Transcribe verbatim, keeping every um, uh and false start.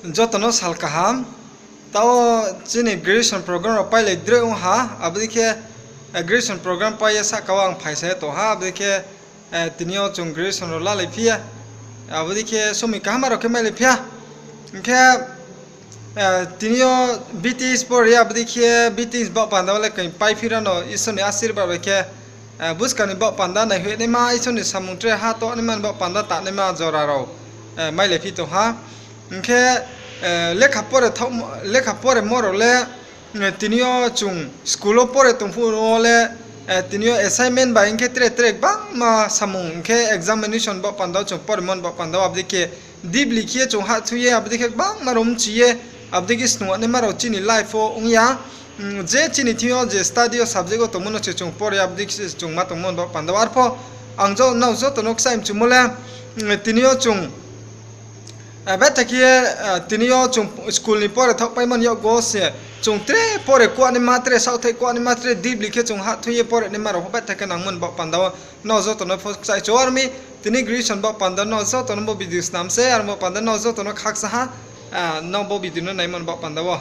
Joto no sal kaham. Tao chini graduation program rao pailai droi ong ha, abo dei khe, eh, graduation program pai ye sahka wo ang phaisa ye tong ha, abo dei khe, eh, tini yo chung graduation rao lalai phi ya, abo dei khe somoi kaham rao khe mailai phi ya. Hing khe, eh, tini yo B T S pore ye, abo dei khe B T S baoh panda wo le khe paiphi rao no Isor ni asirbad bai khe, eh, buskang ni baoh panda naihoih naima, Isor ni samung tre ha toh naima ni baoh panda ta naima jora rao, eh, mailai phi tong ha. Hing khe, eh, lekha pore thaoh-, lekha poremo rao le, eh, tini yo chung school wo pore tong phuh wo le, eh, tini yo assignment bai hing khe tre tre gbangma samung hing khe examination baoh panda wo chung poremo ni baoh panda wo abo dei khe deeply khe ye chung hahthui ye, abo dei khe gbangma rao mchi ye, abo dei khe snung naima rao chini life wo ong ya. Mm, je chini thing yo je study yo subject wo tongmo no se chung pore, abo dei khe se chung ma tongmo ni baoh panda wo. Arpho ang jo-, nrao joto no kchai mchumo le, mm, tini yo chung, eh, betha khe ye, eh, tini yo chung school ni pore thaohpaimo ni yakgu wo se chung tre pore kuanaima, tre saohthaih kuanaima, tre deeply khe chung hahthui ye pore naima rao pho betha khe nangmo ni baoh panda wo. Nrao joto no pho kchai chu ar mi, tini graduation baoh panda nrao joto no bo video snam se, ar baoh panda nrao joto no khaksa ha, ah, nrao bo video no naimo ni baoh panda wo.